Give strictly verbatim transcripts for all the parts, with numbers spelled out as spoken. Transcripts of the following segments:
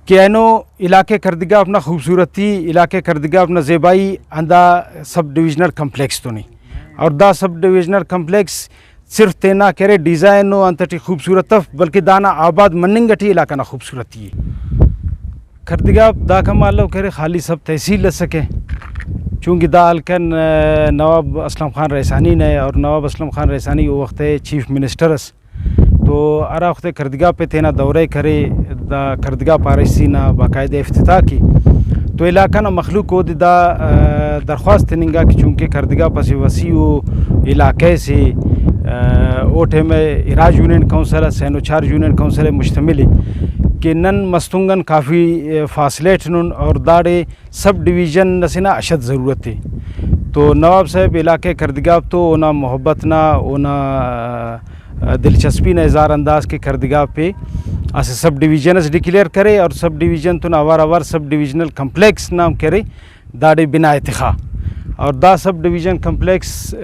کہ اینو علاقہ کردگاپ نا خوبصورتی، علاقہ کردگاپ نا زیبائی ہندا سب ڈویژنل کمپلیکس تون ءِ۔ اور دا سب ڈویژنل کمپلیکس صرف تینا کہ ارے ڈیزائن و انت ٹی خوبصورت اف، بلکہ دانا آباد مننگ ٹی علاقہ نا خوبصورتی ءِ۔ کردگاپ داکان مالو کہ ارے خالی سب تحصیل اسکہ، چونکہ دا ہلکن، آ، نواب اسلم خان رئیسانی نا ءِ، اور نواب اسلم خان رئیسانی او وخت ءِ چیف منسٹر ئس۔ تو ہرا وخت کردگاپ ءِ تینا دورہ ءِ کرے، دا کردگاپ آر ایس سی نا باقاعدہ افتتاح کے، تو علاقہ نا مخلوق اودے دا، آ، درخواست تننگا کہ چونکہ کردگاپ اسہ وسیع و علاقہ سے، آ، او ٹائم ءِ ارا یونین کونسل اس، سینوچار یونین کونسل ءِ مشتمل ءِ، کہ نن مستونگ آن کافی، آ، فاصلہ ٹی نن اور داڑے سب ڈویژن اسے نا اشد ضرورت ءِ۔ تو نواب صاحب علاقہ کردگاپ تو اونا محبت نا، اونا، آ، دلچسپی نا اظہار انداز کہ کردگاپ ءِ اسہ سب ڈویژن اس ڈکلیئر کرے اور سب ڈویژن تون اوار اوار سب ڈویژنل کمپلیکس نا ہم کرے، داڑے بنا ءِ تخا۔ اور دا سب ڈویژن کمپلیکس،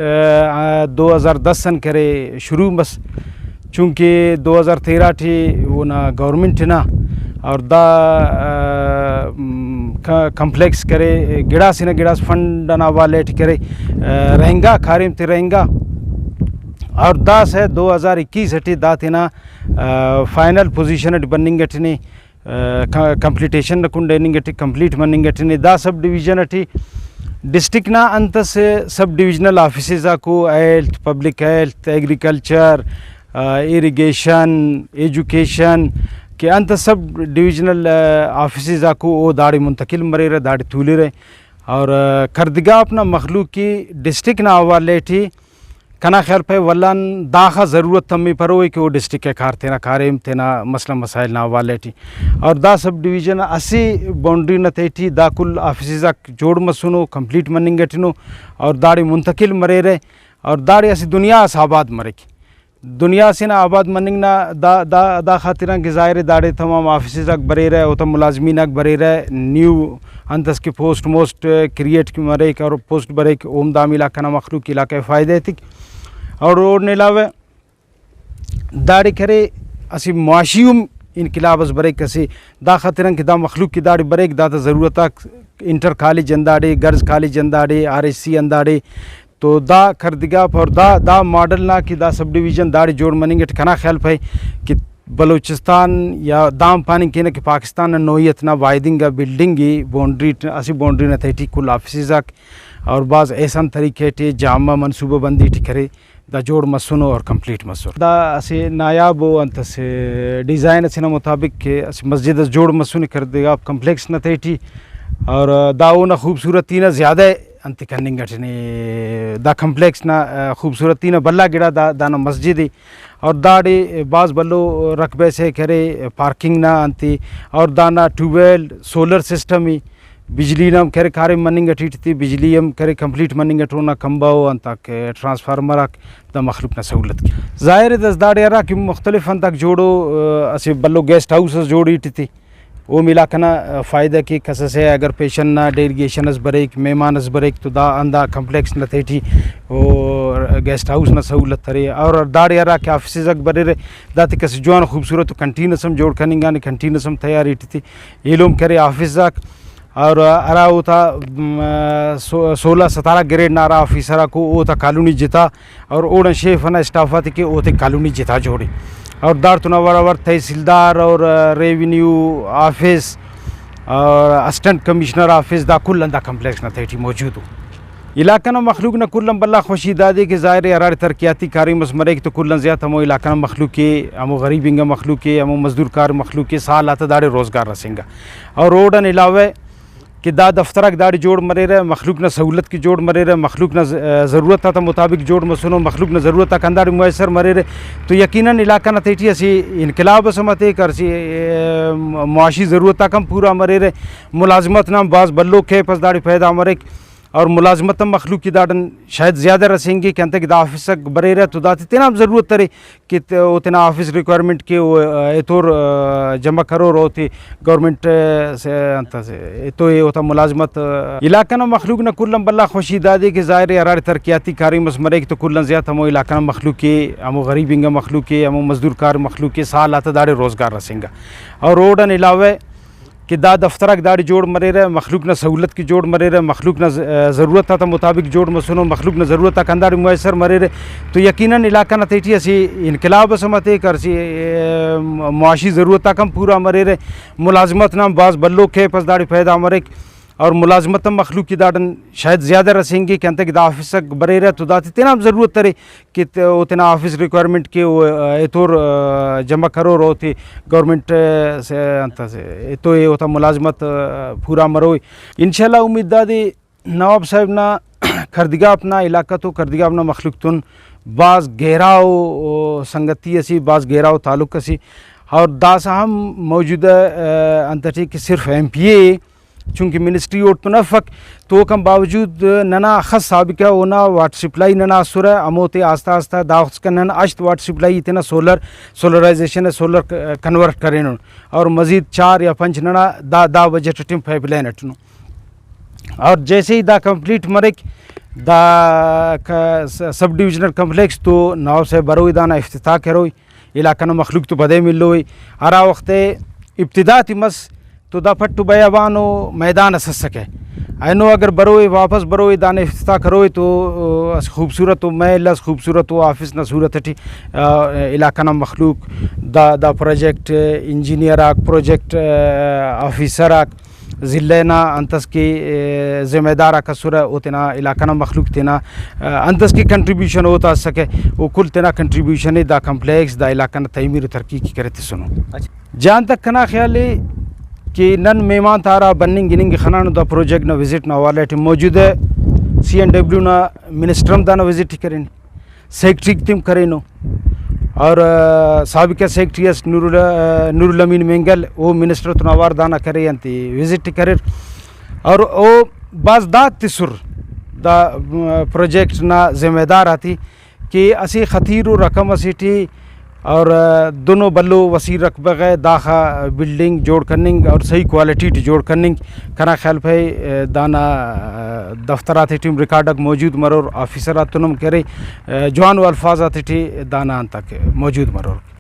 آ، دو ہزار دس آن کرے شروع مس۔ چونکہ دو ہزار تیرہ ٹی اونا گورنمنٹ ہنا اور دا، آ، م، ک-، کمپلیکس کرے، گڑاس نہ گڑاس فنڈ ئنا حوالہ ٹی کرے، آ، رہینگا، کاریم تے رہینگا۔ اور داسہ دو ہزار اکیس ٹی دا تینا، آ، فائنل پوزیشن ٹی بننگ ٹی نے، آ، ک-، کمپلیٹیشن نا کنڈ ہننگ ٹی، کمپلیٹ مننگ ٹی نے۔ دا سب ڈویژن ٹی ڈسٹرکٹ نا انت اسہ سب ڈویژنل آفسز آکو، ہیلتھ، پبلک ہیلتھ، ایگریکلچر، آ، ایریگیشن، ایجوکیشن کہ انت سب ڈویژنل، آ، آفسز آکو او داڑے منتقل مریرہ، داڑے تولرہ۔ اور، آ، کردگاپ نا مخلوق کہ ڈسٹرکٹ نا حوالہ ٹی کنا خیال پائے ولدان داخہ ضرورت تمپروئے کہ او ڈسٹرکٹ ءِ کار تینا کاریم تینا مسئلہ مسائل نا حوالہ ٹی۔ اور دا سب ڈویژن اسہ باؤنڈری نا تہٹی دا کل آفسز آک جوڑ مسنو، کمپلیٹ مننگ ٹی نو اور داڑے منتقل مریرہ اور داڑے اسہ دنیا اس آباد مریک۔ دنیا سے نا آباد مننگ نا دا، دا، دا خاطران کہ ظاہر ہے داڑے تمام آفسز آک بریرہ، اوتا ملازمین آک بریرہ، نیو انت اس کہ پوسٹ موسٹ کریٹ مریک اور پوسٹ بریک، اوم دام علاقہ نا مخلوق علاقہ ءِ فائدہ ایتک۔ اور اوڑن علاوہ داڑے کرے اسہ معاشی ہم انقلاب اس بریک، اسہ دا خاطران کہ دا مخلوق کہ داڑے بریک، داتا ضرورت آک، انٹر کالج ہنداڑے، گرلز کالج ہنداڑے، آر ایس سی ہنداڑے، تو دا کردگاپ اور دا، دا ماڈل نا کہ دا سب ڈویژن داڑے جوڑ مننگ اٹ کنا خیال پائے کہ بلوچستان یا دام پاننگ کینہ کہ پاکستان نا نوعیت نا بایدنگا بلڈنگ ءِ باؤنڈری ٹ-، اسہ باؤنڈری نا تہٹی کل آفسز آک اور بھاز احسان طریقہ ٹی جامع منصوبہ بندی ٹی کرے، دا جوڑ مسنو اور کمپلیٹ مسر۔ دا اسہ نایاب و انت اسہ ڈیزائن اسے نا مطابق کہ اسہ مسجد اس جوڑ مسنے کردگاپ کمپلیکس نا تہٹی، اور دا اونا خوبصورتی نا زیادہ انت کننگ اٹ نے، دا کمپلیکس نا، آ، خوبصورتی نا بھلا گڑا دا، دانا مسجد ءِ۔ اور داڑے بھاز بھلو رقبہ سے کرے پارکنگ نا انت ءِ، اور دانا ٹیوب ویل، سولر سسٹم ءِ، بجلی نا ہم کرے کاریم مننگ ٹی ٹی، بجلی ہم کرے کمپلیٹ مننگ ٹی، اونا کمبہ و انتاک ٹرانسفارمر آک دا مخلوق نا سہولت کے۔ ظاہر ہے دس داڑے ہرا کہ مختلف انتاک جوڑو، آ، اسہ بھلو گیسٹ ہاؤس اس جوڑی ٹی تے۔ اوم علاقہ نا فائدہ کیک۔ کس ئسے اگر پیشن نا ڈیلیگیشن ئس بریک، مہمان ئس بریک تو دا ہندا کمپلیکس نا تہٹی او گیسٹ ہاؤس نا سہولت ارے، اور داڑے ہرا کہ آفسز آک بریرہ، داتے کس جوان خوبصورت و کنٹین ئس ہم جوڑ کننگانے، کنٹین ئس ہم تیاری ٹی تے ایلم کرے آفس آک۔ اور ہرا اوتا، م، سو-، سولہ ستارہ گریڈ نا ہرا آفیسر آکو اوتا کالونی جتا، اور اوڑان شیف ئنا اسٹاف آتے کہ اوتے کالونی جتا جوڑے، اور داڑتون اوار اوار تحصیلدار اور، آ، ریونیو آفس اور اسسٹنٹ کمشنر آفس دا کل ہندا کمپلیکس نا تہٹی موجود ءُ۔ علاقہ نا مخلوق نا کل آن بھلا خوشی دادے کہ ظاہر ہے ہراڑے ترقیاتی کاریم اس مریک تو کل آن زیات ہمو علاقہ نا مخلوق ءِ، ہمو غریب انگا مخلوق ءِ، ہمو مزدور کار مخلوق ءِ سال آتا داڑے روزگار رسینگا، اور اوڑان علاوہ کہ دا دفتر آک داڑے جوڑ مریرہ، مخلوق نا سہولت کہ جوڑ مریرہ، مخلوق نا ز-، ضرورت آتا مطابق جوڑ مسنو، مخلوق نا ضرورت آک ہنداڑے میسر مریرہ تو یقیناً علاقہ نا تہٹی اسہ انقلاب ئس ہم ہتیک، اسہ، م-، معاشی ضرورت آک ہم پورا مریرہ، ملازمت نا ہم بھاز بھلو کیپ ئس داڑے پیدا مریک اور ملازمت ہم مخلوق کہ داڑان شاید زیادہ رسینگک، انتئے کہ دا آفس آک بریرہ تو داتے تینا ہم ضرورت ارے۔ کہ ت-، او تینا آفس ریکوائرمنٹ کہ او، آ، ایتور، آ، جمع کرور، اوتے گورنمنٹ، آ، سے-، انت سے-، ایتو ءِ اوتا ملازمت، آ، علاقہ نا مخلوق نا کل آن بھلا خوشی دادے کہ ظاہر ہے ہراڑے ترقیاتی کاریم اس مریک تو کل آن زیات ہمو علاقہ نا مخلوق ءِ، ہمو غریب انگا مخلوق ءِ، ہمو مزدور کار مخلوق ءِ سال آتا داڑے روزگار رسینگا۔ اور اوڑان علاوہ کہ دا دفتر آک داڑے جوڑ مریرہ، مخلوق نا سہولت کہ جوڑ مریرہ، مخلوق نا ز-، ضرورت آتا مطابق جوڑ مسنو، مخلوق نا ضرورت آک ہنداڑے میسر مریرہ، تو یقیناً علاقہ نا تہٹی اسہ انقلاب ئس ہم ہتیک، ہرسی، ء، معاشی ضرورت آک ہم پورا مریرہ، ملازمت نا ہم بھاز بھلو کیپ ئس داڑے پیدا مریک۔ اور ملازمت ہم مخلوق کہ داڑان شاید زیادہ رسینگک کہ انتئے کہ دا آفس آک بریرہ تو داتے تینا ہم ضرورت ارے کہ ت-، او تینا آفس ریکوائرمنٹ کہ او، آ، ایتور، آ، جمع کرور، اوتے گورنمنٹ، آ، سے، انت سے، ایتو اے اوتا ملازمت، آ، پورا مروئے۔ انشاءاللہ امید دادے نواب صاحب نا کردگاپ نا علاقہ تو کردگاپ نا مخلوق تون بھاز گہراؤ او سنگتی اسے، بھاز گہراؤ تعلق اسے۔ اور داسہ ہم موجودہ، آ، انت ٹی کہ صرف ایم پی اے اے، چونکہ منسٹری اوڑتون افک تو اوکان باوجود ننا اخس سابقہ اونا واٹر سپلائی ننا اسرہ، ہموتے آستہ آستہ دا وخت اسکان نن ہشت واٹر سپلائی تینا سولر، سولرائزیشن ء سولر ک-، کنورٹ کرینن اور مزید چار یا پنچ ننا دا، دا بجٹ اٹی پائپ لائن اٹنو۔ اور جیسے ہی دا کمپلیٹ مریک، دا ک-، س-، سب ڈویژنل کمپلیکس تو نواب صاحب بروئے دانا افتتاح کروئے۔ علاقہ نا مخلوق تو پدے ملوئے۔ ہرا وخت ابتدا ٹی مس تو دا پٹ و بیابان و میدان اس اسکہ۔ اینو اگر بروئے، واپس بروئے، دانا افتتاح کروئے تو اسہ خوبصورت و محل اس، خوبصورت و آفس نا صورت ٹی، آ، علاقہ نا مخلوق دا، دا پروجیکٹ انجینئر آک، پروجیکٹ، آ، آفیسر آک، ضلع نا انتس کہ، آ، ذمہ دار آک اسرہ، او تینا علاقہ نا مخلوق تینا، آ، انتس کہ کنٹریبیوشن اوتا اسکہ، او کل تینا کنٹریبیوشن ء دا کمپلیکس، دا علاقہ نا تعمیر و ترقی کہ کرے تسنو۔ جہان تک کنا خیال ء کہ نن مہمان تا ہرا بننگ گننگ خنانو دا پروجیکٹ نا وزٹ نا حوالہ ٹی موجودہ سی این ڈبلیو نا منسٹر ہم دانا وزٹ ء کرین۔ سیکرٹری تم کرینو اور، آ، سابقہ سیکرٹری اس نور ال-، آ، نور الامین مینگل، او منسٹر تون اوار دانا کرے انت وزٹ کریر اور او بھاز داد تسر دا، آ، پروجیکٹ نا ذمہ دار آتے کہ اسہ خطیر و رقم اسے ٹی اور، آ، دنو بھلو وسیع رقبہ غا داخہ بلڈنگ جوڑ کننگ اور صحیح کوالٹی ٹی جوڑ کننگ۔ کنا خیال پائے، آ، دانا، آ، دفتر آتے ٹی ہم ریکارڈ آک موجود مرور، آفیسر آتون ہم کرے، آ، جوانو الفاظ آتے ٹی دانا انتاک موجود مرور۔